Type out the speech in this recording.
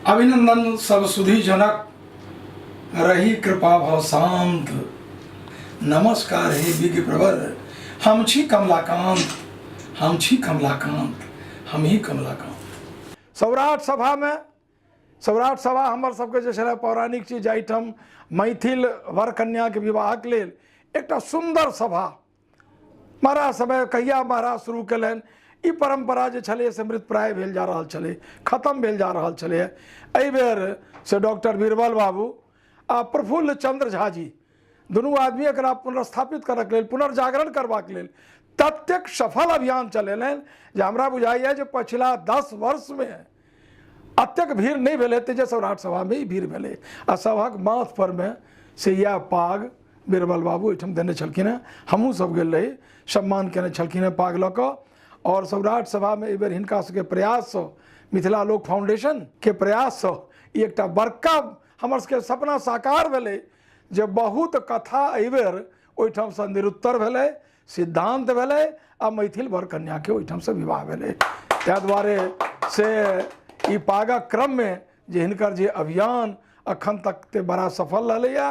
अभिनंदन सब सुधी जनक रही कृपा भव शांत। नमस्कार हे विज्ञ प्रवर, हम छी कमलाकांत, हम छी कमलाकांत, हम ही कमलाकांत। सौराठ सभामे, सौराठ सभा हमर सबके जे छलै पौराणिक चीज, जाहिठाम मैथिल वर कन्याके विवाहक लेल एकटा सुन्दर सभा महाराज समय कहिया महाराज शुरू केलनि, ई परम्परा जे छलै से मृतप्राय भेल जा रहल छलै, खत्म भेल जा रहल छलै। एहिबेर से डॉक्टर बीरबल बाबू आ प्रफुल्ल चंद्र झा जी दुनू आदमी एकरा पुनर्स्थापित करऽके लेल, पुनर्जागरण करबाक लेल ततेक सफल अभियान चलेलनि जे हमरा बुझाइए जे पछिला 10 वर्षमे अतेक भीड़ नहि भेल हेतै जे सौराठ सभामे ई भीड़ भेलै। आ सभक माथ परमे से इएह पाग बीरबल बाबू एहिठाम देने छलखिन हेँ। हमहूँ सब गेल रही, सम्मान केने छलखिन हेँ पाग लऽ कऽ। आओर सौराठ सभामे एहिबेर हिनका सबके प्रयाससँ, मिथिला लोक फाउंडेशनके प्रयाससँ ई एकटा बड़का हमर सबके सपना साकार भेलै जे बहुत कथा एहिबेर ओहिठामसँ निरुत्तर भेलै, सिद्धांत भेलै आ मैथिल वर कन्याके ओहिठामसँ विवाह भेलै। ताहि दुआरे से ई पागक क्रममे जे हिनकर जे अभियान अखन तक ते बड़ा सफल रहलैए।